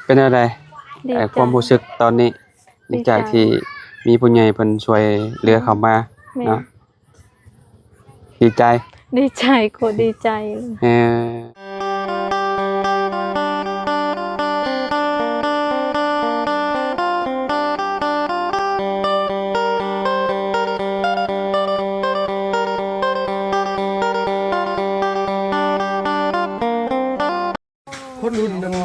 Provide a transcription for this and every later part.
ເປັນແນວໃດ? ດີໃຈ ເອີ ຄວາມຮູ້ສຶກຕອນນີ້ ຫຼັງຈາກທີ່ມີຜູ້ໃຫຍ່ເພິ່ນຊ່ວຍເຫຼືອເຂົ້າມາ ແມ່ນ ເນາະ? ດີໃຈ ດີໃຈ ໂຄດດີໃຈ. ເອີ ຄົນລຸ້ນນັ້ນ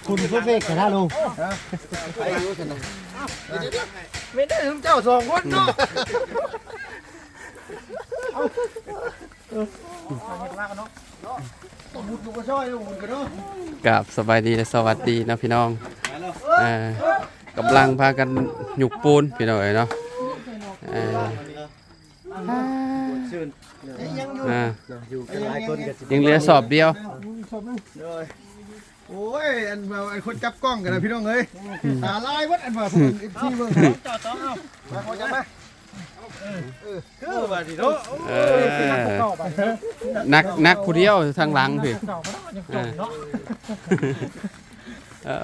ຄົນເພີເຟັກກະນະລຸງ ແມ່ນໄດ້ເຈົ້າສອງຄົນເນາະ. ກາບສະບາຍດີ ແລະ ສະຫວັດດີເນາະພີ່ນ້ອງ. ເອີ ກຳລັງພາກັນຍົກປູນພີ່ນ້ອງເອີຍເນາະ. ເອີ ອ່າ ຍັງເຫຼືອສອບດຽວ. ໂອ້ຍ ອັນວ່າ ອັນຄົນຈັບກ້ອງກັນນະພີ່ນ້ອງເອີຍ ຕາລາຍເບິດ ອັນວ່າພວກເອັຟຊີເບິ່ງ ມາ ມາ ມາ ເອີ ຄືວ່າຊິເນາະ. ເອີ ໜັກ ໜັກຜູ້ດຽວທາງຫຼັງພີ້. ເອີ ເອີ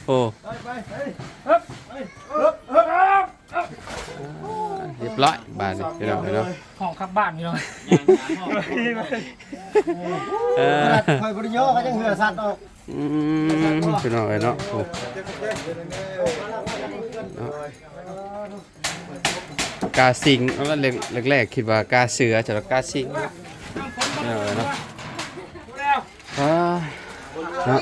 ໂອ້ ໄປ ໄປ ໄປ ເອີ ເອີ ເອີ ອ່າ ຮຽບຮ້ອຍບາດນີ້ພີ່ນ້ອງເອີຍເນາະ. ຫ້ອງກັບບ້ານພີ່ນ້ອງ. ເອີ ຂ້ອຍບໍ່ໄດ້ຍໍ ກໍຍັງເຫື່ອສັດອອກ. ອືມ ພີ່ນ້ອງເອີຍເນາະ ໂອ້ ເນາະ ກາສິງ. ແລ້ວແລກໆຄິດວ່າກາເສືອ ຈະວ່າກາສິງເນາະ. ເອີ ເນາະ ອ່າ ເນາະ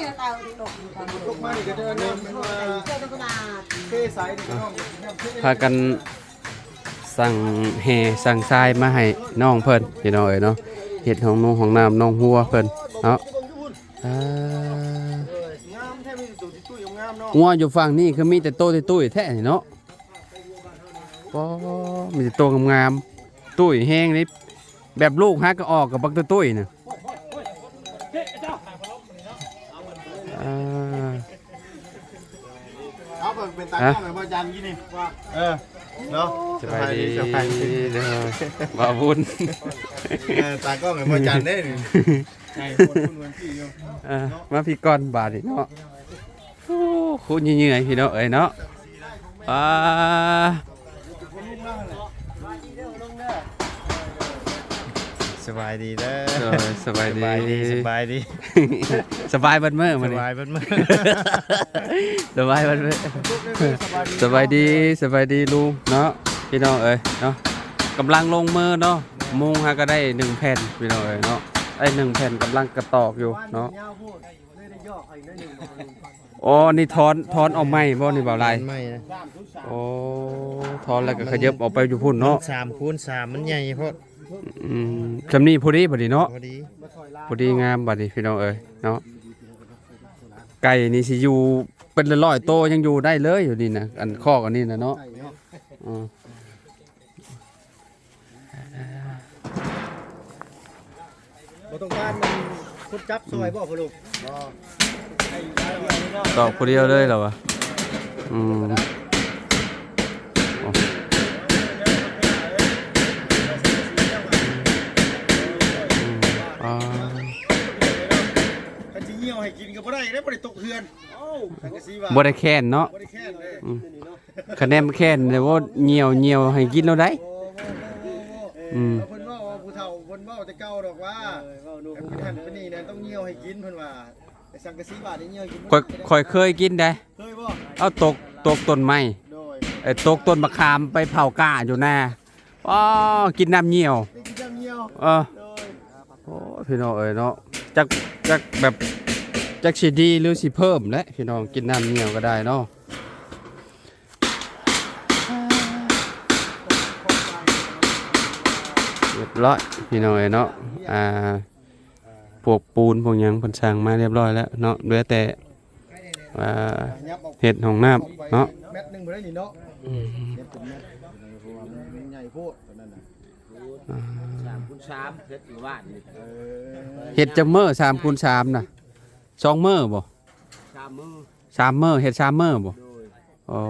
ພາກັນສັ່ງແຮ່ສັ່ງຊາຍມາໃຫ້ນ້ອງເພິ່ນພີ່ນ້ອງເອີຍເນາະ. ເຮັດຫ້ອງນົງຫ້ອງນ້ຳນ້ອງຫົວເພິ່ນເນາະ. ອ່າ ງົວຢູ່ຝັ່ງນີ້ຄືມີແຕ່ໂຕຕຸ້ຍໆແທ້ນີ້ເນາະ. ໂອ້ ມີແຕ່ໂຕງາມໆ ຕຸ້ຍແຮງນີ້ ແບບລູກຫາກໍອອກກັບບັກຕຸ້ຍໆນະ. ອ່າ ເອົາເບິ່ງເປັນຕາກ້ອງໃຫ້ບໍ່ຈັນກິນນີ້. ເອີ ເນາະ ສະບາຍດີ ສະບາຍດີ ເດີ ບ່າວບຸນ. ເອີ ຕາກ້ອງໃຫ້ບໍ່ຈັນເດ້ນີ້. ໃຫຍ່ໂພດ ເອີ ມາພີ້ກ່ອນບາດນີ້ເນາະ. ໂອ້ ໂຄດເຫື່ອຍໆ ພີ່ນ້ອງເອີຍເນາະ. ອ່າ ສະບາຍດີເດີ. ໂດຍ ສະບາຍດີ ສະບາຍດີ ສະບາຍດີ. ສະບາຍເບິດມື້ມື້ນີ້ ສະບາຍເບິດມື້ ສະບາຍເບິດມື້. ສະບາຍດີ ສະບາຍດີລຸງເນາະ ພີ່ນ້ອງເອີຍເນາະ. ກຳລັງລົງມືເນາະ ມຸງຫາກໍໄດ້ໜຶ່ງແຜ່ນ ພີ່ນ້ອງເອີຍເນາະ. ໄດ້ໜຶ່ງແຜ່ນ ກຳລັງກະຕອກຢູ່ເນາະ. ອໍ ນີ້ຖອນ ຖອນອອກໃໝ່ບໍ່ນີ້ ບ່າວລາຍ? ຖອນໃໝ່ນະ. ໂອ້ ຖອນແລ້ວກໍຂະຫຍັບອອກໄປຢູ່ພຸ້ນເນາະ. ມັນສາມຄູນສາມ ມັນໃຫຍ່ໂພດ. ອືມ ຊ່ຳນີ້ພໍດີ ພໍດີເນາະ ພໍດີ ພໍດີງາມບາດນີ້ ພີ່ນ້ອງເອີຍເນາະ. ໄກ່ນີ້ຊິຢູ່ເປັນຮ້ອຍໆໂຕ ຍັງຢູ່ໄດ້ເລີຍຢູ່ນີ້ນະ ອັນຄອກອັນນີ້ນະເນາະ. ອືມ ບໍ່ຕ້ອງການມັນຄົນຈັບຊ່ອຍບໍ່ພໍ່ລຸງ? ບໍ່ ຕອກຜູ້ດຽວເລີຍລະວະ. ອືມ ໂອ້ ອືມ ອ່າ ຄັນຊິຍ່ຽວໃຫ້ກິນກໍບໍ່ໄດ້ເດ້ ບໍ່ໄດ້ຕົກເຮືອນ. ໂອ້ ສັງກະສີວ່າ ບໍ່ໄດ້ແຄ້ນເນາະ ບໍ່ໄດ້ແຄ້ນເດ້. ອືມ ຄະແນນແຄ້ນແລ້ວ ໂອ້ ຍ່ຽວ ຍ່ຽວໃຫ້ກິນໂລດໃດ. ໂອ້ ໂອ້ ໂອ້ ໂອ້ ອືມ ເພິ່ນເວົ້າ ເພິ່ນເວົ້າແຕ່ເກົ່າດອກວ່າ ເອີ ເວົ້າໜຸ່ມ ຄັນເປັນຫັ້ນເປັນນີ້ນະ ຕ້ອງຍ່ຽວໃຫ້ກິນ ເພິ່ນວ່າ. ແຕ່ສັງກະສີບາດນີ້ຍ່ຽວໃຫ້ກິນບໍ່ໄດ້. ຂ້ອຍ ຂ້ອຍເຄີຍກິນໃດ. ເຄີຍບໍ່? ເອົາ ຕົກ ຕົກຕົ້ນໄມ້ ໂດຍ ເອີ ຕົກຕົ້ນມະຂາມໄປເຜົາກ້າຢູ່ນາ. ອໍ ກິນນ້ຳຍ່ຽວ ໄດ້ກິນນ້ຳຍ່ຽວ. ເອີ ໂດຍ ໂອ້ຍ ພີ່ນ້ອງເອີຍເນາະ ຈັກ ຈັກແບບ ຈັກຊິດີຫຼືຊິເພີ່ມແຫຼະ ພີ່ນ້ອງ ກິນນ້ຳຍ່ຽວກໍໄດ້ເນາະ. ຮຽບຮ້ອຍ ພີ່ນ້ອງເອີຍເນາະ. ອ່າ ພວກປູນພວກຫຍັງເພິ່ນສ້າງມາຮຽບຮ້ອຍແລ້ວເນາະ ເຫຼືອແຕ່ ອ່າ ເຮັດຫ້ອງນ້ຳເນາະ. ແມັດໜຶ່ງບໍ່ໄດ້ນີ້ເນາະ. ອືມ ເຮັດເປັນແມັດ ເພາະວ່າມັນໃຫຍ່ໂພດຕອນນັ້ນນະ. ອ່າ ສາມຄູນສາມ ເຮັດຢູ່ບ້ານນີ້. ເອີ ເຮັດຈັກມື້ ສາມຄູນສາມນະ? ສອງມື້ບໍ່? ສາມມື້ ສາມມື້ ເຮັດສາມມື້ບໍ່? ໂດຍ ອໍ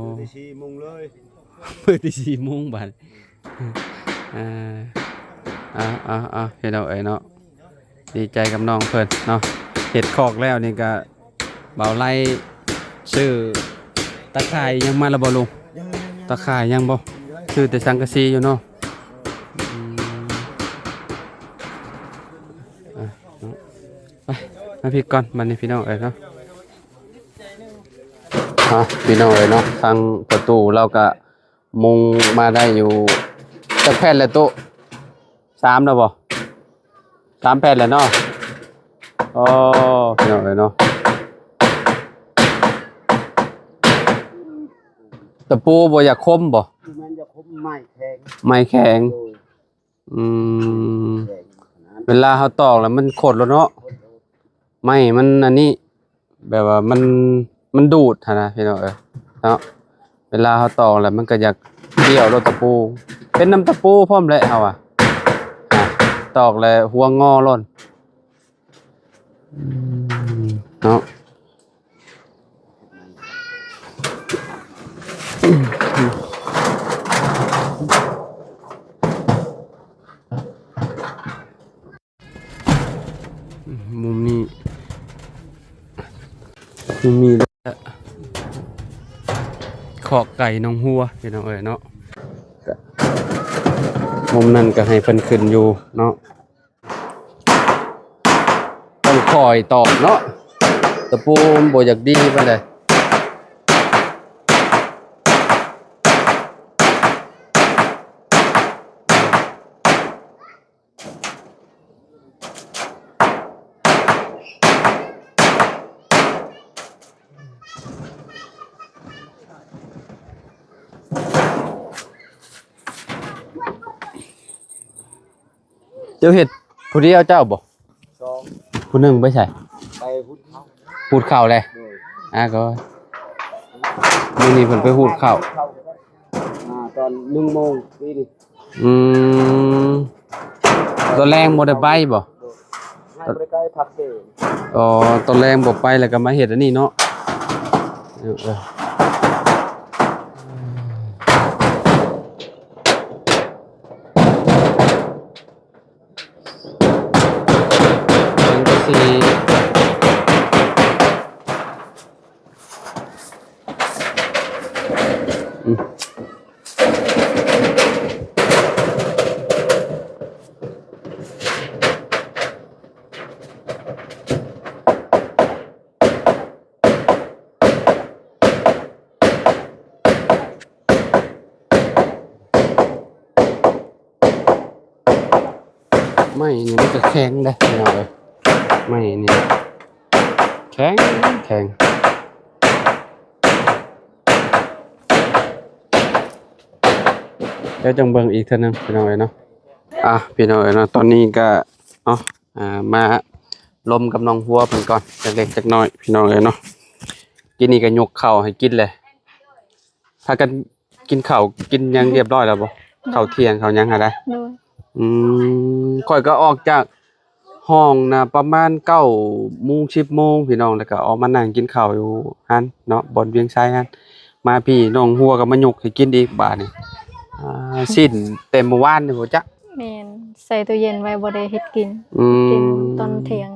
ມື້ທີສີ່ມຸງເລີຍ ມື້ທີສີ່ມຸງບາດ. ອ່າ ອ່າ ອ່າ ອ່າ ພີ່ນ້ອງເອີຍເນາະ ດີໃຈກັບນ້ອງເພິ່ນເນາະ. ເຮັດຄອກແລ້ວນີ້ກະ ບ່າວໄລຊື້ຕາຂ່າຍຫຍັງມາແລ້ວບໍ່ລຸງ? ຍັງ ຕາຂ່າຍຍັງບໍ່? ຊື້ແຕ່ສັງກະສີຢູ່ເນາະ. ອືມ ອ່ະ ເນາະ ໄປ ມາພີ້ກ່ອນ ບັດນີ້ພີ່ນ້ອງເອີຍເນາະ. ອ່ະ ພີ່ນ້ອງເອີຍເນາະ ທາງປະຕູລາວກະມຸງມາໄດ້ຢູ່ຈັກແຜ່ນແລ້ວຕຸ? ສາມແລ້ວບໍ່? ສາມແຜ່ນແລ້ວເນາະ. ອໍ ພີ່ນ້ອງເອີຍເນາະ ຕະປູບໍ່ຢາກຄົມບໍ່? ແມ່ນຢາກຄົມ ໄມ້ແຂງ ໄມ້ແຂງ. ໂດຍ ອືມ ແຂງຂະໜາດ ເວລາເຮົາຕອກແລ້ວມັນຂົດໂລດເນາະ ໄມ້ມັນອັນນີ້ ແບບວ່າມັນ ມັນດູດຫັ້ນນະພີ່ນ້ອງເອີຍເນາະ. ເວລາເຮົາຕອກແລ້ວມັນກໍຢາກບ້ຽວໂລດຕະປູ ເປັນນຳຕະປູພ້ອມແຫຼະເຮົາວ່າ ອ່າ ຕອກແລ້ວຫົວງໍໂລດ ອືມ ເນາະ. ມຸມນີ້ ມຸມນີ້ແຫຼະ ຄອກໄກ່ໜອງຫົວ ພີ່ນ້ອງເອີຍເນາະ. ກະມຸມນັ້ນກະໃຫ້ເພິ່ນຂຶ້ນຢູ່ເນາະ ຕ້ອງຄ່ອຍຕອກເນາະ ຕະປູມັນບໍ່ຢາກດີປານໃດ. ເຈົ້າເຮັດຜູ້ດຽວເຈົ້າບໍ່? ສອງ ຜູ້ໜຶ່ງໄປໃສ? ໄປຫູດເຂົ້າ ຫູດເຂົ້າແຫຼະ. ໂດຍ ອ່າ ກໍມື້ນີ້ເພິ່ນໄປຫູດເຂົ້າ ເຂົ້າ ອ່າ ຕອນໜຶ່ງໂມງນີ້. ອືມ ຕອນແລງບໍ່ໄດ້ໄປບໍ່? ໂດຍ ໃຫ້ບໍລິການພັກເດ. ອໍ ຕອນແລງບໍ່ໄປ ແລ້ວກໍມາເຮັດອັນນີ້ເນາະ. ເອີ ເອີ ສັງກະສີ ອືມ ໄມ້ນີ້ມັນກະແຂງເດ້ພີ່ນ້ອງເອີຍ ໄມ້ນີ້ແຂງ ແຂງ. ດຽວຈັ່ງເບິ່ງອີກເທື່ອໜຶ່ງພີ່ນ້ອງເອີຍເນາະ. ອ່ະ ພີ່ນ້ອງເອີຍເນາະ ຕອນນີ້ກະເນາະ ອ່າ ມາລົມກັບນ້ອງຫົວເພິ່ນກ່ອນ ຈັກເລັກຈັກນ້ອຍພີ່ນ້ອງເອີຍເນາະ. ກີ້ນີ້ກໍຍົກເຂົ້າໃຫ້ກິນແຫຼະ ພາກັນກິນເຂົ້າກິນຫຍັງຮຽບຮ້ອຍແລ້ວບໍ່? ເຂົ້າທ່ຽງເຂົ້າຫຍັງຫັ້ນນະ? ໂດຍ ອືມ ຂ້ອຍກໍອອກຈາກຫ້ອງນະປະມານເກົ້າໂມງ ສິບໂມງພີ່ນ້ອງ ແລ້ວກໍອອກມານັ່ງກິນເຂົ້າຢູ່ຫັ້ນເນາະ ບ່ອນວຽງໄຊຫັ້ນ. ມາພີ້ນ້ອງຫົວກໍມາຍົກໃຫ້ກິນອີກບາດນີ້ ອ່າ ຊີ້ນແຕ່ມື້ວານນີ້ບໍ່ຈັກ. ແມ່ນ ໃສ່ຕູ້ເຢັນໄວ້ບໍ່ໄດ້ເຮັດກິນ ອືມ ກິນຕອນທ່ຽງ.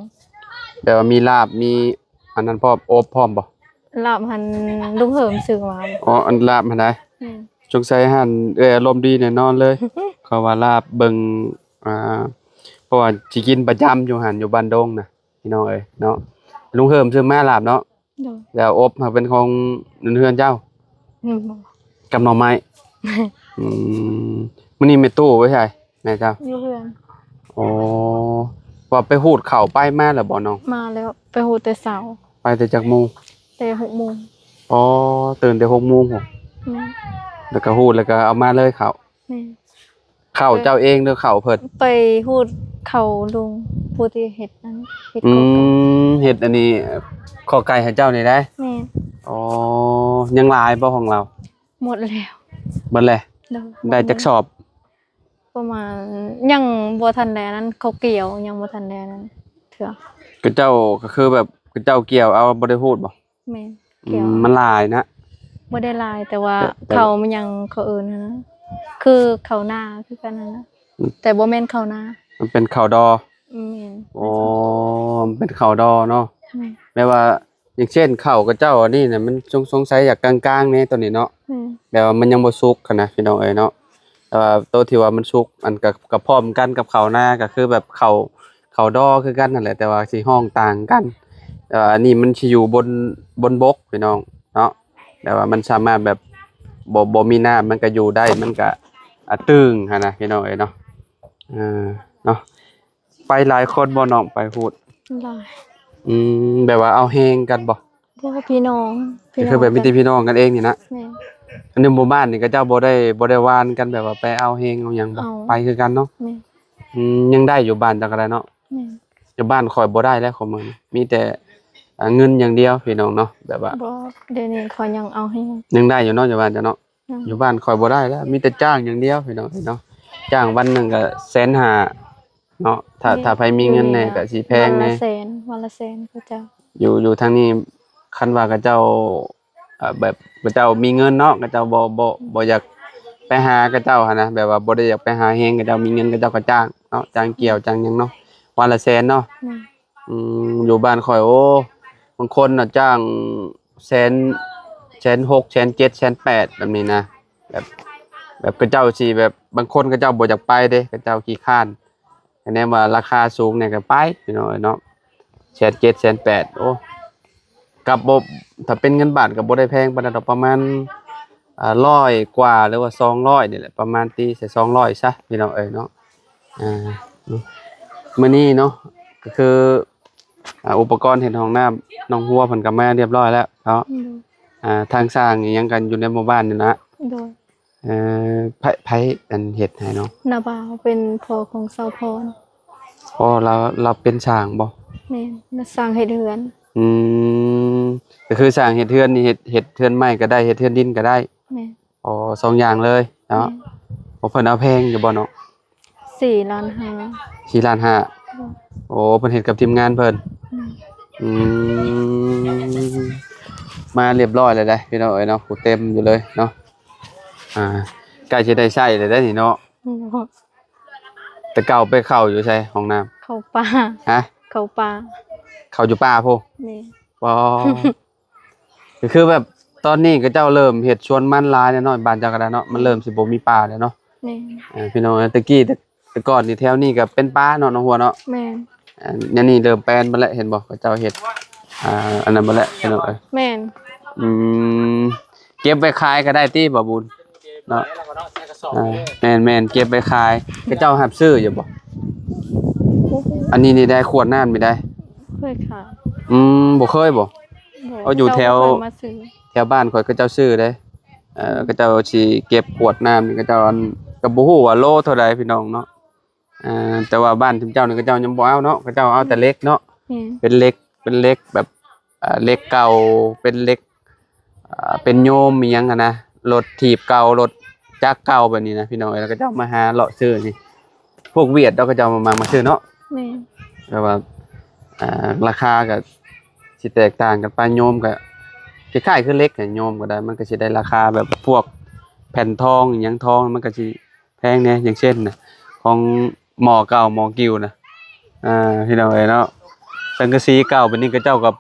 ແປວ່າມີລາບ ມີອັນນັ້ນພ້ອມ ອົບພ້ອມບໍ່? ລາບຫັ້ນລຸງເຫີມຊື້ມາ. ອໍ ອັນລາບຫັ້ນໃດ? ແມ່ນ ສົງໄສຫັ້ນເອື້ອຍອາລົມດີແນ່ນອນເລີຍ ເພາະວ່າລາບເບິ່ງ ອ່າ ເພາະວ່າຊິກິນປະຈຳຢູ່ຫັ້ນ ຢູ່ບ້ານດົງນະ ພີ່ນ້ອງເອີຍເນາະ. ລຸງເຫີມຊື້ມາລາບເນາະ. ໂດຍ ແລ້ວອົບຫາເປັນຂອງເຮືອນເຈົ້າ? ອືມ ກັບໜໍ່ໄມ້. ອືມ ມື້ນີ້ແມ່ຕູ້ໄປໃສ? ແມ່ເຈົ້າ? ຢູ່ເຮືອນ. ໂອ້ ວ່າໄປຫູດເຂົ້າໄປມາແລ້ວບໍ່ນ້ອງ? ມາແລ້ວ ໄປຫູດແຕ່ເຊົ້າ. ໄປແຕ່ຈັກໂມງ? ແຕ່ຫົກໂມງ. ອໍ ຕື່ນແຕ່ຫົກໂມງພຸ້ນ. ແມ່ນ ແລ້ວກໍຫູດ ແລ້ວກໍເອົາມາເລີຍເຂົ້າ. ແມ່ນ ເຂົ້າເຈົ້າເອງຫຼືເຂົ້າເພິ່ນ? ໄປຫູດເຂົ້າລຸງ ຜູ້ທີ່ເຮັດອັນ ເຮັດ ອື ເຮັດອັນນີ້ ຄອກໄກ່ໃຫ້ເຈົ້ານີ້ໄດ໋. ແມ່ນ. ອໍ ຍັງຫຼາຍບໍ່ຂອງລາວ? ໝົດແລ້ວ. ໝົດແລ້ວ. ໂດຍ. ໄດ້ຈັກສອບ? ປະມານ ຍັງບໍ່ທັນໄດ້ອັນນັ້ນ ເຂົາກ່ຽວ ຍັງບໍ່ທັນໄດ້ອັນນັ້ນເທື່ອ. ເຂົາເຈົ້າກໍຄືແບບ ເຂົາເຈົ້າກ່ຽວເອົາ ບໍ່ໄດ້ຫູດບໍ່? ແມ່ນ ອືມ ກ່ຽວ ມັນຫຼາຍນະ? ບໍ່ໄດ້ຫຼາຍ ແຕ່ວ່າ ແຕ່ ແຕ່ ເຂົ້າມັນຍັງ ເຂົາເອີ້ນຫັ້ນນະ ຄືເຂົ້ານາຄືກັນຫັ້ນນະ. ອືມ ແຕ່ບໍ່ແມ່ນເຂົ້ານາ ມັນເປັນເຂົ້າດໍ. ແມ່ນ. ອໍ ມັນເປັນເຂົ້າດໍເນາະ. ແມ່ນ. ແປວ່າ ຢ່າງເຊັ່ນເຂົ້າຂະເຈົ້າອັນນີ້ນະ ມັນສົງ ສົງໄສຢາກກາງໆແດ່ຕອນນີ້ເນາະ ແມ່ນ ແບບວ່າມັນຍັງບໍ່ສຸກຫັ້ນນະພີ່ນ້ອງເອີຍເນາະ. ແຕ່ວ່າໂຕທີ່ວ່າມັນສຸກ ອັນກະ ກະພ້ອມກັນກັບເຂົ້ານາ ກະຄືແບບເຂົ້າ ເຂົ້າດໍຄືກັນຫັ້ນແຫຼະ ແຕ່ວ່າຊິຮ້ອງຕ່າງກັນ. ແຕ່ວ່າອັນນີ້ມັນຊິຢູ່ບົນ ບົນບົກພີ່ນ້ອງເນາະ ແບບວ່າມັນສາມາດແບບ ບໍ່ ບໍ່ມີນ້ຳມັນກະຢູ່ໄດ້ ມັນກະ ອາ ຕຶງຫັ້ນນະພີ່ນ້ອງເອີຍເນາະ. ເອີ ເນາະ ໄປຫຼາຍຄົນບໍ່ນ້ອງໄປພຸ້ນ? ຫຼາຍ. ອືມ ແບບວ່າເອົາແຮງກັນບໍ່? ບໍ່ ພີ່ນ້ອງ ກະຄືແບບມີແຕ່ພີ່ນ້ອງກັນເອງນີ້ນະ. ແມ່ນ. ອັນໃນໝູ່ບ້ານນີ້ເຂົາເຈົ້າບໍ່ໄດ້ ບໍ່ໄດ້ຫວ່ານກັນແບບວ່າໄປເອົາແຮງເອົາຫຍັງບໍ່? ເອົາ ໄປຄືກັນເນາະ. ແມ່ນ. ອືມ ຍັງໄດ້ຢູ່ບ້ານເຈົ້າກະໄດ້ເນາະ. ແມ່ນ. ຢູ່ບ້ານຂ້ອຍບໍ່ໄດ້ແລ້ວຂອງມື້ນີ້ ມີແຕ່ ອາ ເງິນຢ່າງດຽວພີ່ນ້ອງເນາະ ແບບວ່າ ບໍ່ ດຽວນີ້ຂ້ອຍຍັງເອົາແຮງ ຍັງໄດ້ຢູ່ເນາະ ຢູ່ບ້ານເຈົ້າເນາະ. ຢູ່ບ້ານຂ້ອຍບໍ່ໄດ້ແລ້ວ ມີແຕ່ຈ້າງຢ່າງດຽວພີ່ນ້ອງເອີຍເນາະ. ຈ້າງວັນໜຶ່ງກະແສນຫ້າເນາະ ຖ້າ ແມ່ນ ຖ້າໃຜມີເງິນແດ່ກະຊິແພງແດ່. ວັນລະແສນ ວັນລະແສນເຂົາເຈົ້າ. ຢູ່ ຢູ່ທາງນີ້ຄັນວ່າເຂົາເຈົ້າ ເອີ ແບບເຂົາເຈົ້າມີເງິນເນາະ ເຂົາເຈົ້າບໍ່ ບໍ່ ບໍ່ຢາກໄປຫາເຂົາເຈົ້າຫັ້ນນະ ແບບວ່າບໍ່ໄດ້ຢາກໄປຫາແຮງ ເຂົາເຈົ້າມີເງິນເຂົາເຈົ້າກະຈ້າງເນາະ ຈ້າງກ່ຽວຈ້າງຫຍັງເນາະ ວັນລະແສນເນາະ. ແມ່ນ. ອືມ ຢູ່ບ້ານຂ້ອຍ ໂອ້ ບາງຄົນນະຈ້າງແສນ ແສນຫົກ ແສນເຈັດ ແສນແປດ ແບບນີ້ນະ ແບບ ແບບເຂົາເຈົ້າຊິແບບ ບາງຄົນເຂົາເຈົ້າບໍ່ຢາກໄປເດ້ ເຂົາເຈົ້າຂີ້ຄ້ານ ຄະແນນວ່າລາຄາສູງແດ່ກະໄປພີ່ນ້ອງເອີຍເນາະ. ແສນເຈັດ ແສນແປດ ໂອ້ ກະບໍ່ ຖ້າເປັນເງິນບາດກະບໍ່ໄດ້ແພງປານໃດດອກ ປະມານ ອາ ຮ້ອຍກວ່າ ຫຼືວ່າສອງຮ້ອຍນີ້ແຫຼະ ປະມານຕີໃສ່ສອງຮ້ອຍຊະພີ່ນ້ອງເອີຍເນາະ. ອ່າ ມື້ນີ້ເນາະ ກະຄື ອາ ອຸປະກອນເຮັດຫ້ອງນ້ຳ ນ້ອງຫົວເພິ່ນກະມາຮຽບຮ້ອຍແລ້ວເນາະ. ໂດຍ. ອ່າ ທາງຊ່າງອີ່ຫຍັງກັນຢູ່ໃນໝູ່ບ້ານນີ້ນະ. ໂດຍ. ເອີ ໃຜ ໃຜອັນເຮັດໃຫ້ເນາະ? ນ້າບ່າວ ເປັນພໍ່ຂອງສາວພອນ. ອໍ ລາວ ລາວເປັນຊ່າງບໍ່? ແມ່ນ ລາວຊ່າງເຮັດເຮືອນ. ອືມ ກະຄືຊ່າງເຮັດເຮືອນນີ້ ເຮັດ ເຮັດເຮືອນໄມ້ກະໄດ້ ເຮັດເຮືອນດິນກະໄດ້. ແມ່ນ. ອໍ ສອງຢ່າງເລີຍເນາະ. ແມ່ນ. ໂອ້ ເພິ່ນເອົາແພງຢູ່ບໍ່ເນາະ? ສີ່ລ້ານຫ້າ. ສີ່ລ້ານຫ້າ. ໂດຍ. ໂອ້ ເພິ່ນເຮັດກັບທີມງານເພິ່ນ. ແມ່ນ. ອືມ ມາຮຽບຮ້ອຍແລ້ວເດ້ພີ່ນ້ອງເອີຍເນາະ ຜູ້ເຕັມຢູ່ເລີຍເນາະ. ອ່າ ໃກ້ຊິໄດ້ໃຊ້ແລ້ວເດ້ນີ້ເນາະ. ໂດຍ. ແຕ່ເກົ່າໄປເຂົ້າຢູ່ໃສຫ້ອງນ້ຳ? ເຂົ້າປ່າ. ຮະ? ເຂົ້າປ່າ. ເຂົ້າຢູ່ປ່າພຸ້ນ? ແມ່ນ. ບໍ່ ກະຄືແບບຕອນນີ້ເຂົາເຈົ້າເລີ່ມເຮັດສວນມັນຫຼາຍແລ້ວເນາະ ບ້ານເຈົ້າກະໄດ້ເນາະ ມັນເລີ່ມຊິບໍ່ມີປ່າແລ້ວເນາະ. ແມ່ນ. ເອີ ພີ່ນ້ອງເອີຍ ແຕ່ກີ້ ແຕ່ ແຕ່ກ່ອນນີ້ແຖວນີ້ກະເປັນປ່າເນາະ ນ້ອງຫົວເນາະ. ແມ່ນ. ອັນ ອັນນີ້ເລີ່ມແປນເບິດແລ້ວ ເຫັນບໍ່ ເຂົາເຈົ້າເຮັດ ອ່າ ອັນນັ້ນເບິດແລ້ວ ພີ່ນ້ອງເອີຍ. ແມ່ນ. ອືມ ເກັບໄວ້ຂາຍກະໄດ້ຕິ ບ່າວບຸນເນາະ. ອ່າ ແມ່ນໆ ເກັບໄວ້ຂາຍ. ເຂົາເຈົ້າຮັບຊື້ຢູ່ບໍ່? ອັນນີ້ນີ້ໄດ້ ຂວດນ້ຳນີ້ໄດ້ ເຄີຍຂາຍ. ອືມ ບໍ່ເຄີຍບໍ່? ບໍ່. ເອີ ຢູ່ແຖວ ເຂົາເຈົ້າບໍ່ເຄີຍມາຊື້ ແຖວບ້ານຂ້ອຍເຂົາເຈົ້າຊື້ເດ້. ເອີ ເຂົາເຈົ້າຊິເກັບຂວດນ້ຳນີ້ ເຂົາເຈົ້າ ອັນ ກະບໍ່ຮູ້ວ່າໂລເທົ່າໃດ ພີ່ນ້ອງເນາະ. ເອີ ແຕ່ວ່າບ້ານເຈົ້ານີ້ ເຂົາເຈົ້າຍັງບໍ່ເອົາເນາະ ເຂົາເຈົ້າເອົາແຕ່ເຫຼັກເນາະ. ແມ່ນ. ເປັນເຫຼັກ ເປັນເຫຼັກແບບ ເອີ ເຫຼັກເກົ່າ ເປັນເຫຼັກ ເປັນໂຍມອີ່ຫຍັງຫັ້ນນະ ລົດຖີບເກົ່າ ລົດຈັກເກົ່າແບບນີ້ນະ ພີ່ນ້ອງເອີຍ. ແລ້ວເຂົາເຈົ້າມາຫາເລາະຊື້ນີ້ ພວກຫວຽດເນາະ ເຂົາເຈົ້າມາ ມາຊື້ເນາະ. ແມ່ນ. ແຕ່ວ່າ ອ່າ ລາຄາກະຊິແຕກຕ່າງກັນໄປ ໂຍມກະຄ້າຍໆຄືເຫຼັກ ໂຍມກະໄດ້ ມັນກະຊິໄດ້ລາຄາແບບພວກແຜ່ນທອງອີ່ຫຍັງ ທອງມັນກະຊິແພງແດ່ ຢ່າງເຊັ່ນນະ ຂອງໝໍ້ເກົ່າ ໝໍ້ກິ້ວນະ. ອ່າ ພີ່ນ້ອງເອີຍເນາະ ສັງກະສີເກົ່າແບບນີ້ ເຂົາເຈົ້າກະ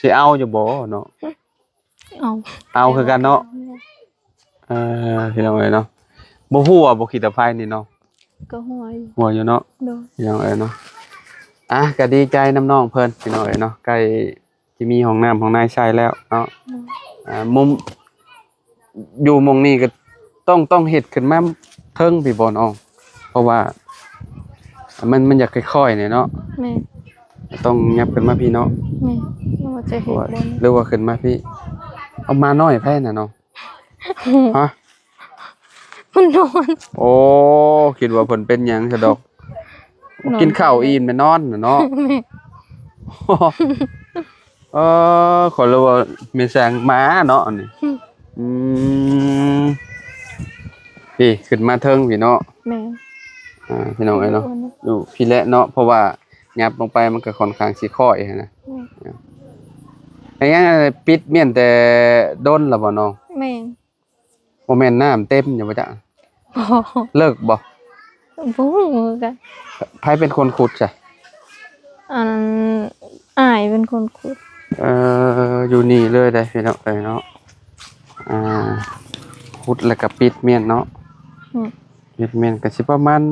ຊິເອົາຢູ່ບໍ່ເນາະ? ເອົາ ເອົາຄືກັນເນາະ. ເອີ ພີ່ນ້ອງເອີຍເນາະ ບໍ່ຮົ່ວບໍ່ ຂີ້ຕະໄພນີ້ເນາະ? ກະຮົ່ວຢູ່ ຮົ່ວຢູ່ເນາະ. ໂດຍ. ພີ່ນ້ອງເອີຍເນາະ ອ່ະ ກະດີໃຈນຳນ້ອງເພິ່ນ ພີ່ນ້ອງເອີຍເນາະ ໃກ້ຊິມີຫ້ອງນ້ຳຫ້ອງໃນໃຊ້ແລ້ວເນາະ. ໂດຍ. ອ່າ ມຸມ ຢູ່ໝ່ອງນີ້ກະຕ້ອງ ຕ້ອງເຮັດຂຶ້ນມາເທິງພີ້ບໍ່ນ້ອງ? ເພາະວ່າມັນ ມັນຢາກຄ່ອຍໆແດ່ເນາະ. ແມ່ນ. ຕ້ອງຫຍັບຂຶ້ນມາພີ້ເນາະ. ແມ່ນ. ຫຼືວ່າຈະເຮັດບ່ອນ ຫຼືວ່າຂຶ້ນມາພີ້. ເອົາ ໝານ້ອຍໃຜນະນ້ອງ? ຮະ? ມັນນອນ. ໂອ້ ຄິດວ່າເພິ່ນເປັນຫຍັງຊະດອກ. ນອນ ກິນເຂົ້າອີ່ມແລ້ວນອນນະເນາະ. ແມ່ນ. ເອີ ຂ້ອຍເລີຍວ່າແມ່ນສາງໝາເນາະອັນນີ້. ອືມ ອືມ ພີ້ ຂຶ້ນມາເທິງພີ້ເນາະ. ແມ່ນ. ອ່າ ພີ່ນ້ອງເອີຍເນາະ ຢູ່ພີ້ແຫຼະເນາະ ເພາະວ່າຫຍັບລົງໄປມັນກະຂ້ອນຂ້າງຊິຄ່ອຍຫັ້ນນະ. ແມ່ນ. ເຮັດຫຍັງປິດມ້ຽນແຕ່ດົນລະບໍ່ນ້ອງ? ແມ່ນ. ບໍ່ແມ່ນນ້ຳເຕັມຫຍັງບໍ່ຈະ? ບໍ່. ເລິກບໍ່? ບໍ່ຮູ້ຄືກັນ. ໃຜເປັນຄົນຂຸດຊະ? ອັນ ອ້າຍເປັນຄົນຂຸດ. ເອີ ຢູ່ນີ້ເລີຍເດ້ພີ່ນ້ອງເອີຍເນາະ. ອ່າ ຂຸດແລ້ວກໍປິດມ້ຽນເນາະ. ອືມ ປິດມ້ຽນກໍຊິປະມານ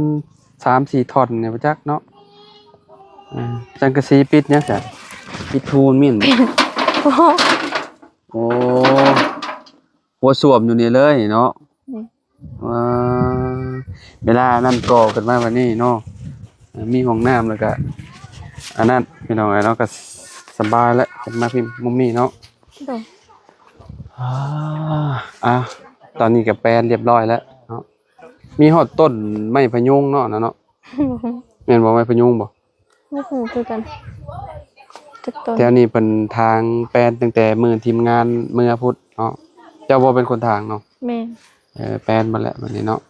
ສາມສີ່ທ່ອນນີ້ບໍ່ຈັກເນາະ. ເອີ ສັງກະສີປິດຫຍັງຊະ? ປິດຮູມັນມ້ຽນບໍ່? ໂອ້ ຫົວສ້ວມຢູ່ນີ້ເລີຍເນາະ. ອືມ ອ່າ ເວລາອັນນັ້ນກໍ່ຂຶ້ນມາແບບນີ້ເນາະ ມີຫ້ອງນ້ຳ ແລ້ວກະອັນນັ້ນ ພີ່ນ້ອງເອີຍເນາະ ກະສະບາຍແລ້ວ ຂຶ້ນມາພີ້ມຸມນີ້ເນາະ. ໂດຍ ອ່າ ອ່າ ຕອນນີ້ກະແປນຮຽບຮ້ອຍແລ້ວເນາະ. ມີຮອດຕົ້ນໄມ້ພະຍຸງເນາະ ນັ້ນເນາະ. ແມ່ນບໍ່ ໄມ້ພະຍຸງບໍ່? ບໍ່ຮູ້ຄືກັນ ຈັກຕົ້ນ. ແຖວນີ້ເພິ່ນຖາງແປນຕັ້ງແຕ່ມື້ທີມງານເມືອພຸ້ນເນາະ. ເຈົ້າບໍ່ເປັນຄົນຖາງເນາະ? ແມ່ນ. ເອີ ແປນໝົດແລ້ວບັດນີ້ເນາະ.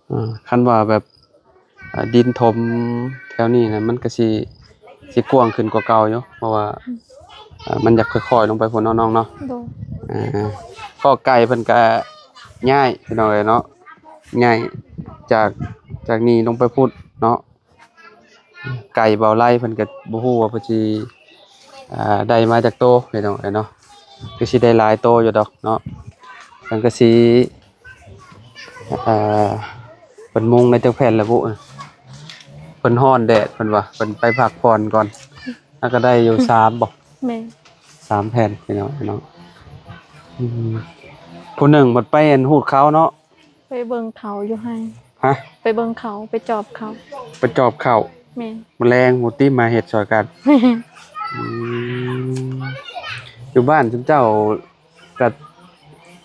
ເອີ ຄັນວ່າແບບ ເອີ ດິນຖົມແຖວນີ້ນະ ມັນກໍຊິ ຊິກວ້າງຂຶ້ນກວ່າເກົ່າຢູ່ ເພາະວ່າ ອືມ ເອີ ມັນຢາກຄ່ອຍໆລົງໄປພຸ້ນເນາະນ້ອງເນາະ. ໂດຍ ເອີ ຄອກໄກ່ເພິ່ນກະຍ້າຍ ພີ່ນ້ອງເອີຍເນາະ ຍ້າຍຈາກ ຈາກນີ້ລົງໄປພຸ້ນເນາະ. ໄກ່ເບົາໄລເພິ່ນກໍບໍ່ຮູ້ວ່າເພິ່ນຊິ ອ່າ ໄດ້ມາຈັກໂຕ ພີ່ນ້ອງເອີຍເນາະ. ຄືຊິໄດ້ຫຼາຍໂຕຢູ່ດອກເນາະ. ສັງກະສີ ອ່າ ເພິ່ນມຸງໄດ້ຈັກແຜ່ນລະບຸ? ເພິ່ນຮ້ອນແດດ ເພິ່ນວ່າເພິ່ນໄປພັກຜ່ອນກ່ອນ. ແລ້ວກໍໄດ້ຢູ່ສາມບໍ່? ແມ່ນ ສາມແຜ່ນ ພີ່ນ້ອງເນາະ. ອືມ ຜູ້ໜຶ່ງບັດໄປອັນຮູດເຂົ້າເນາະ. ໄປເບິ່ງເຂົ້າຢູ່ໄຮ່. ຮະ? ໄປເບິ່ງເຂົ້າ ໄປຈອບເຂົ້າ. ໄປຈອບເຂົ້າ. ແມ່ນ. ມື້ແລງພຸ້ນຕິມາເຮັດຊ່ອຍກັນ. ແມ່ນ. ອືມ ຢູ່ບ້ານຊຸມເຈົ້າກໍ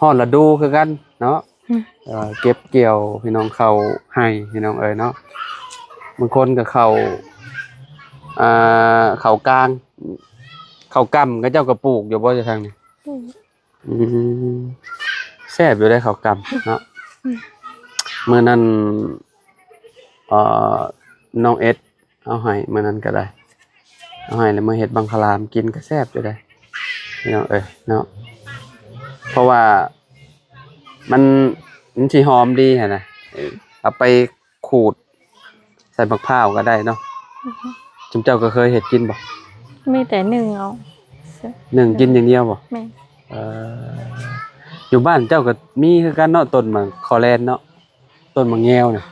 ຮອດລະດູຄືກັນເນາະ. ອືມ ເອີ ເກັບກ່ຽວພີ່ນ້ອງ ເຂົ້າໄຮ່ພີ່ນ້ອງເອີຍເນາະ. ບາງຄົນກໍເຂົ້າ ອ່າ ເຂົ້າກາງ ເຂົ້າກ້ຳ ເຂົາເຈົ້າກໍປູກຢູ່ບໍ່ ຢູ່ທາງນີ້? ປູກ. ອືມ ແຊບຢູ່ເດ້ເຂົ້າກ້ຳເນາະ. ອືມ ມື້ນັ້ນ ເອີ ນ້ອງເອັດເອົາໃຫ້ ມື້ນັ້ນກໍໄດ້ ເອົາໃຫ້ແລ້ວມາເຮັດບັງຄະລາມກິນກໍແຊບຢູ່ເດ້ ພີ່ນ້ອງເອີຍເນາະ. ເພາະວ່າມັນ ມັນຊິຫອມດີຫັ້ນນະ. ເອີ ເອົາໄປ ຂູດໃສ່ໝາກພ້າວກໍໄດ້ເນາະ. ອືຮຶ ຊຸມເຈົ້າກໍເຄີຍເຮັດກິນບໍ່? ມີແຕ່ໜຶ້ງເອົາ. ໜຶ້ງກິນຢ່າງດຽວບໍ່? ແມ່ນ. ເອີ ຢູ່ບ້ານເຈົ້າກໍມີຄືກັນເນາະ ຕົ້ນໝາກຄໍແລນເນາະ ຕົ້ນໝາກແງວນະ.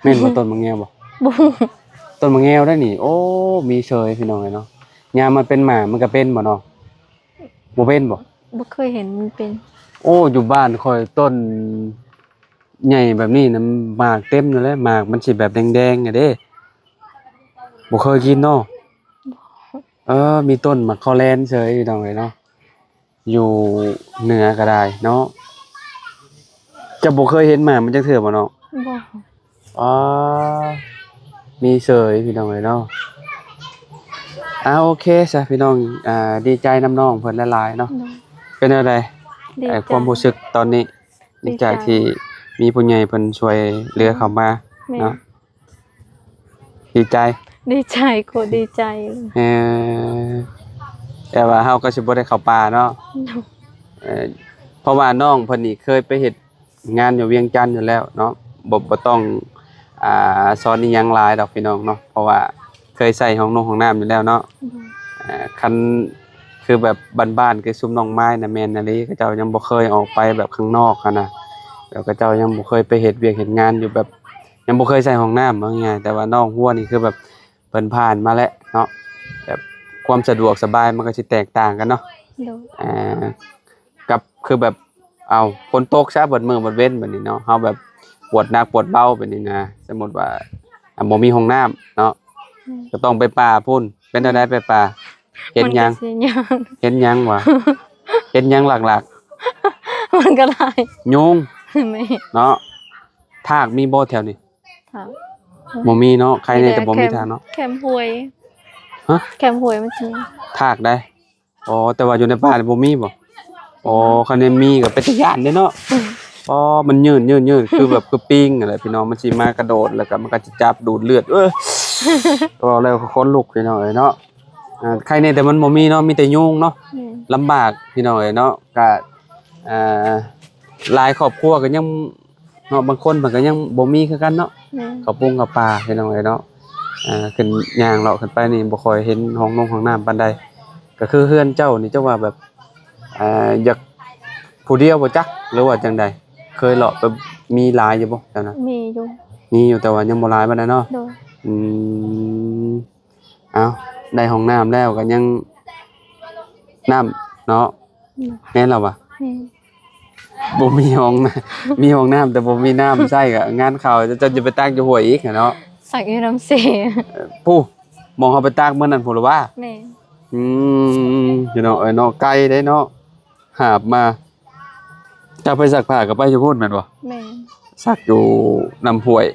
ແມ່ນບໍ່ ຕົ້ນໝາກແງວບໍ່? ບໍ່ຮູ້. ຕົ້ນໝາກແງວໄດ໋ນີ້. ໂອ້ ມີເສີຍພີ່ນ້ອງເອີຍເນາະ. ຍາມມັນເປັນໝາກມັນກໍເປັນບໍ່ນ້ອງ? ບໍ່ເປັນບໍ່? ບໍ່ເຄີຍເຫັນມັນເປັນ. ໂອ້ ຢູ່ບ້ານຂ້ອຍຕົ້ນ ໃຫຍ່ແບບນີ້ນະ ໝາກເຕັມຢູ່ແຫຼະ. ໝາກມັນຊິແບບແດງໆ ອະເດ້. ບໍ່ເຄີຍກິນເນາະ? ບໍ່. ເອີ ມີຕົ້ນໝາກຄໍແລນເສີຍ ພີ່ນ້ອງເອີຍເນາະ. ຢູ່ເໜືອກໍໄດ້ເນາະ. ເຈົ້າບໍ່ເຄີຍເຫັນໝາກມັນຈັກເທື່ອບໍ່ນ້ອງ? ບໍ່. ອໍ ມີເສີຍ ພີ່ນ້ອງເອີຍເນາະ. ອ່າ ໂອເຄຊະ ພີ່ນ້ອງ. ອ່າ ດີໃຈນຳນ້ອງເພິ່ນຫຼາຍໆເນາະ. ໂດຍ. ເປັນແນວໃດ ດີໃຈ ຄວາມຮູ້ສຶກຕອນນີ້? ດີໃຈ ຫຼັງຈາກທີ່ມີຜູ້ໃຫຍ່ເພິ່ນຊ່ວຍເຫຼືອເຂົ້າມາ ແມ່ນ ເນາະ. ດີໃຈ ດີໃຈ ໂຄດດີໃຈ. ເອີ ແຕ່ວ່າເຮົາກໍຊິບໍ່ໄດ້ເຂົ້າປ່າເນາະ. ໂດຍ. ເອີ ເພາະວ່ານ້ອງເພິ່ນນີ້ເຄີຍໄປເຮັດງານຢູ່ວຽງຈັນຢູ່ແລ້ວເນາະ. ບໍ່ ບໍ່ຕ້ອງ ອ່າ ສອນອີ່ຫຍັງຫຼາຍດອກ ພີ່ນ້ອງເນາະ ເພາະວ່າເຄີຍໃຊ້ຫ້ອງນົງຫ້ອງນ້ຳຢູ່ແລ້ວເນາະ. ໂດຍ. ອ່າ ຄັນຄືແບບບ້ານໆ ຄືຊຸມນ້ອງມາຍນະ ແມ່ນອີ່ຫຼີ ເຂົາເຈົ້າຍັງບໍ່ເຄີຍອອກໄປແບບຂ້າງນອກຫັ້ນນະ ແລ້ວເຂົາເຈົ້າຍັງບໍ່ເຄີຍໄປເຮັດວຽກເຮັດງານຢູ່ແບບ ຍັງບໍ່ເຄີຍໃຊ້ຫ້ອງນ້ຳ ເວົ້າງ່າຍໆ. ແຕ່ວ່ານ້ອງຫົວນີ້ຄືແບບເພິ່ນຜ່ານມາແລ້ວເນາະ ແບບຄວາມສະດວກສະບາຍມັນກໍຊິແຕກຕ່າງກັນເນາະ. ໂດຍ. ອ່າ ກັບຄືແບບ ເອົາ ຝົນຕົກຊະ ເບິດມື້ເບິດເວັນແບບນີ້ເນາະ. ເຮົາແບບປວດໜັກປວດເບົາແບບນີ້ນະ ສົມມຸດວ່າ ອ່າ ບໍ່ມີຫ້ອງນ້ຳເນາະ. ອືມ. ກໍຕ້ອງໄປປ່າພຸ້ນ. ເປັນແນວໃດໄປປ່າ? ເຫັນຫຍັງ? ມັນກໍຊິຍາກ. ເຫັນຫຍັງຫວາ? ເຫັນຫຍັງຫຼັກໆ? ມັນກໍຫຼາຍ. ຍຸງ. ແມ່ນ. ເນາະ. ທາກມີບໍ່ແຖວນີ້? ທາກ ບໍ່ມີເນາະ. ໃຄແດ່ແຕ່ບໍ່ມີທາກເນາະ. ແຄມຫ້ວຍ. ຮະ? ແຄມຫ້ວຍມັນຊິມີທາກໃດ໋. ອໍ ແຕ່ວ່າຢູ່ໃນປ່ານີ້ບໍ່ມີບໍ່? ອໍ ຄັນແມ່ນມີກໍເປັນຕາຢ້ານເດ້ເນາະ. ອໍ ມັນຍືດໆ ຄືແບບຄືປິງຫັ້ນແຫຼະ ພີ່ນ້ອງ. ມັນຊິມາກະໂດດ ແລ້ວກໍມັນກໍຊິຈັບດູດເລືອດ. ເອີຍ ເວົ້າແລ້ວກໍຂົນລຸກ ພີ່ນ້ອງເອີຍເນາະ. ອ່າ ໄຄແດ່ແຕ່ມັນບໍ່ມີເນາະ ມີແຕ່ຍຸງເນາະ. ແມ່ນ. ລຳບາກ ພີ່ນ້ອງເອີຍເນາະ. ກະ ອ່າ ຫຼາຍຄອບຄົວກໍຍັງ ເນາະ ບາງຄົນເພິ່ນກໍຍັງບໍ່ມີຄືກັນເນາະ. ແມ່ນ. ເຂົ້າປຸງເຂົ້າປາ ພີ່ນ້ອງເອີຍເນາະ. ເອີ ຂຶ້ນ ຍ່າງເລາະຂຶ້ນໄປນີ້ ບໍ່ຄ່ອຍເຫັນຫ້ອງນົງຫ້ອງນ້ຳປານໃດ. ກໍຄືເຮືອນເຈົ້ານີ້ ເຈົ້າວ່າແບບ ອ່າ ຢາກຜູ້ດຽວບໍ່ຈັກ ຫຼືວ່າຈັ່ງໃດ? ເຄີຍເລາະໄປ ມີຫຼາຍຢູ່ບໍ່ແຖວນັ້ນ? ມີຢູ່ ມີຢູ່ ແຕ່ວ່າຍັງບໍ່ຫຼາຍປານໃດເນາະ. ໂດຍ ອືມ ເອົ້າ ໄດ້ຫ້ອງນ້ຳແລ້ວກໍຍັງ ນ້ຳເນາະ. ໂດຍ ແມ່ນແລ້ວຫວາ? ແມ່ນ ບໍ່ມີຫ້ອງນ້ຳ ມີຫ້ອງນ້ຳແຕ່ບໍ່ມີນ້ຳໃຊ້ ກໍງານເຂົ້າ ເຈົ້າຈະໄປຕັກຢູ່ຫ້ວຍອີກຫັ້ນເນາະ. ຕັກຢູ່ນ້ຳເຊ ເອີ ຜູ້ ໝ່ອງເຮົາໄປຕັກມື້ນັ້ນພຸ້ນລະຫວາ? ແມ່ນ ອືມ ພີ່ນ້ອງເອີຍເນາະ ໄກເດ້ເນາະ ຫາບມາ. ເຈົ້າໄປຊັກຜ້າກໍໄປຢູ່ພຸ້ນແມ່ນບໍ່? ແມ່ນ ຊັກຢູ່ນ້ຳຫ້ວຍ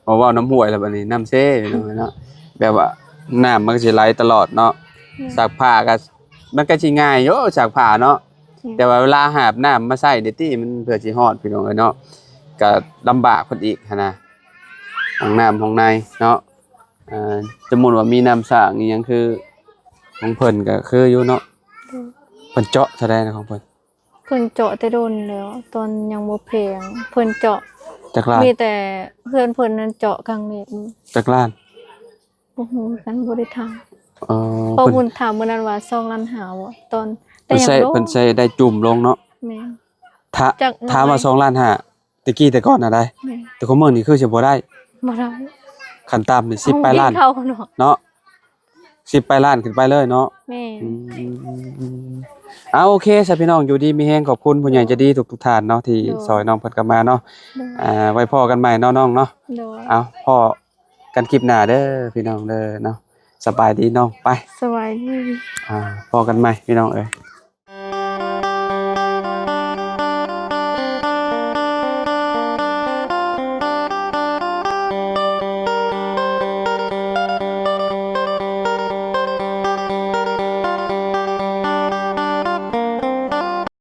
ເວົ້າ ເວົ້ານ້ຳຫ້ວຍແລ້ວບັດນີ້ ນ້ຳເຊພີ່ນ້ອງເອີຍເນາະ ແບບວ່ານ້ຳມັນກໍຊິໄຫຼຕະຫຼອດເນາະ. ແມ່ນ ຊັກຜ້າກໍ ມັນກໍຊິງ່າຍຢູ່ ຊັກຜ້າເນາະ. ແມ່ນ ແຕ່ວ່າເວລາຫາບນ້ຳມາໃຊ້ເດຕິ ມັນເພື່ອຊິຮອດພີ່ນ້ອງເອີຍເນາະ ກໍລຳບາກເພິ່ນອີກຫັ້ນນະ ຫ້ອງນ້ຳຫ້ອງໃນເນາະ. ອ່າ ສົມມຸດວ່າມີນ້ຳສ້າງອີ່ຫຍັງ ຄືຂອງເພິ່ນກໍຄືຢູ່ເນາະ. ໂດຍ ເພິ່ນເຈາະເທົ່າໃດນະຂອງເພິ່ນ? ເພິ່ນເຈາະແຕ່ດົນແລ້ວ ຕອນຍັງບໍ່ແພງ ເພິ່ນເຈາະ ຈັກລ້ານ? ມີແຕ່ເຮືອນເພິ່ນນັ້ນເຈາະຄັ້ງແລກ. ຈັກລ້ານ? ບໍ່ຮູ້ຄືກັນ ບໍ່ໄດ້ຖາມ. ເອີ ເພາະເພິ່ນ ບຸນຖາມມື້ນັ້ນວ່າສອງລ້ານຫ້າບໍ່ ຕອນ ແຕ່ ເພິ່ນໃຊ້ ຍັງ ເພິ່ນໃຊ້ໄດ້ຈຸ່ມລົງເນາະ. ແມ່ນ ຖ້າ ຖາມວ່າສອງລ້ານຫ້າ ແຕ່ກີ້ແຕ່ກ່ອນນະໄດ໋. ແມ່ນ ແຕ່ຂອງມື້ນີ້ຄືຊິບໍ່ໄດ້ ບໍ່ໄດ້ ຂັ້ນຕ່ຳນີ້ສິບປາຍລ້ານເນາະ ເນາະ ສິບປາຍລ້ານຂຶ້ນໄປເລີຍເນາະ. ແມ່ນ ອືມ ເອົາ ໂອເຄຊະພີ່ນ້ອງ ຢູ່ດີມີແຮງ ຂອບຄຸນຜູ້ໃຫຍ່ໃຈດີທຸກໆທ່ານເນາະ ທີ່ ໂດຍ ຊ່ອຍນ້ອງເພິ່ນກັບມາເນາະ. ໂດຍ ອ່າ ໄວ້ພໍ້ກັນໃໝ່ເນາະນ້ອງເນາະ. ໂດຍ ເອົາ ພໍ້ກັນຄລິບໜ້າເດີພີ່ນ້ອງເດີເນາະ. ສະບາຍດີນ້ອງ ໄປ ສະບາຍດີ ອ່າ ພໍ້ກັນໃໝ່ພີ່ນ້ອງເອີຍ.